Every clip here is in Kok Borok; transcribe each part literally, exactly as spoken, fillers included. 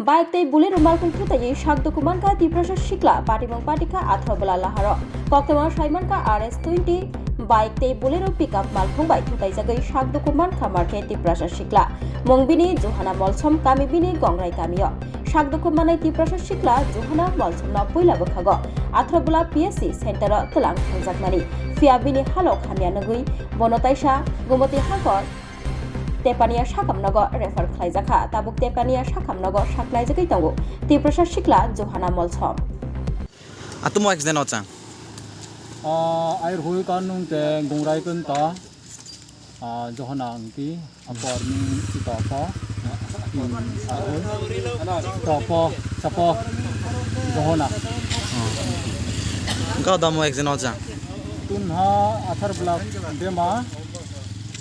Bike tei Bolero malkhung thutaiwi sak duku mankha Tiprasa sikla, patimung patikha atharo bwla laharo. Koktwma saimankha R S twenty bike tei Bolero pickup malkhung bai thutaijagwi sak duku mankha markhe Tiprasa sikla. Mung bini Johana Molsom, kami bini Gongrai kamio. Sak duku manai Tiprasa sikla Johana Molsomno puila bwkhago atharo bwla P S C center o twlang thangjakmani. Phiya bini halok hamya nugwi bono taisa Gumoti Hakor Tepania sakamnogo refer khlaijakha, tabuk Tepania sakamnogo saklaijagwi tongo Tiprasa sikla Johana Molsom. Atumo accident o chang. Ah, air hui kanung te gungrai kun ta. Ah, Johana angti, apo army si topo. Hmm, air hui. Topo, sapo. Johana. Engka damo accident o chang. Tun ha athar blak dema.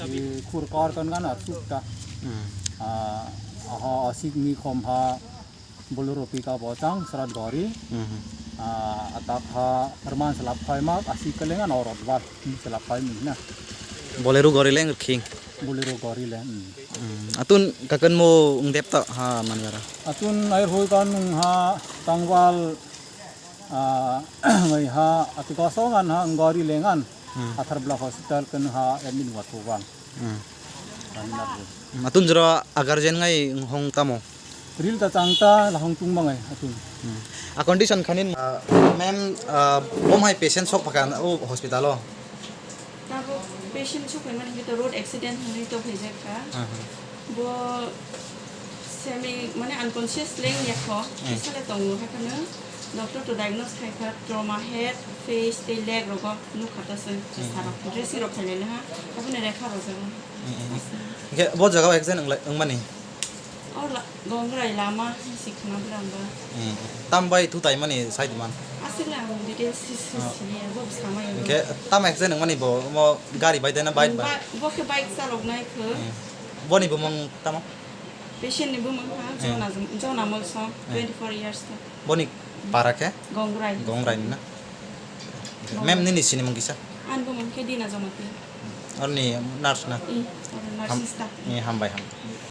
I khur kar kan gana sukta. Hmm. Ah, aha asik ni khom ha Bolero pickup o chang srat gori. Hmm. Ah, atak ha herman selap khai mak asik kelengan orot bal selap khai mi na. Bolero gori leng khing. Bolero gori le. Hmm. Hmm. Atun kakan mo ungdep ta ha manwara. Atun air hoi kan nung ha tangwal Ah, ngai ha, atu kosong an ha, gari lengan. Hmm. Athar bla hospital kan ha, admit wa tu bang. Hmm. Kami nak bu. Hmm, atun jero agar jen ngai hong tamo. Ril ta chang ta, la hong tung bangai, atun. Hmm. A condition khanin, ah, ma'am, ah, bom hai patient sok phakan, o hospital o. Tabuk patient sokphaimani hwnkhe to road accident hwnwi tongphaijakha. Aha. Bo semi, mane unconscious leng yakho, Hmm. Kisa le tongo, hakhano doctor to diagnose khaikha trauma head, face tei leg rogo nukha ta se Hmm. Sarok dressing rok khailai naha, hakhano refer rwjago. Hmm, hmm. Hwnkhe bo jaga o accident wngmani? O la-, Gongrai lama si khna bwrang ba. Hmm. Tam bai thu tai mani sai di man. Aswk le ang details si si Ah. Sini bo samai. Hwnkhe tam accident wngmani bo mo gari bai dena bike bai. Ba-, bo khe bike chalok nai kho. Hmm. Boni bumung tamo? Patient ni bumung ha Hmm. Jona, Jona Molsom, Hmm. Twenty four years to. Boni para khe? Gongrai. Gongrai ni na. Gongrai. Ma'am nini sini mung kisa? An bumung khe Dina Jomati. Orni nurse na? I, oro nurse Ham-, sister. I, hambai, hambai.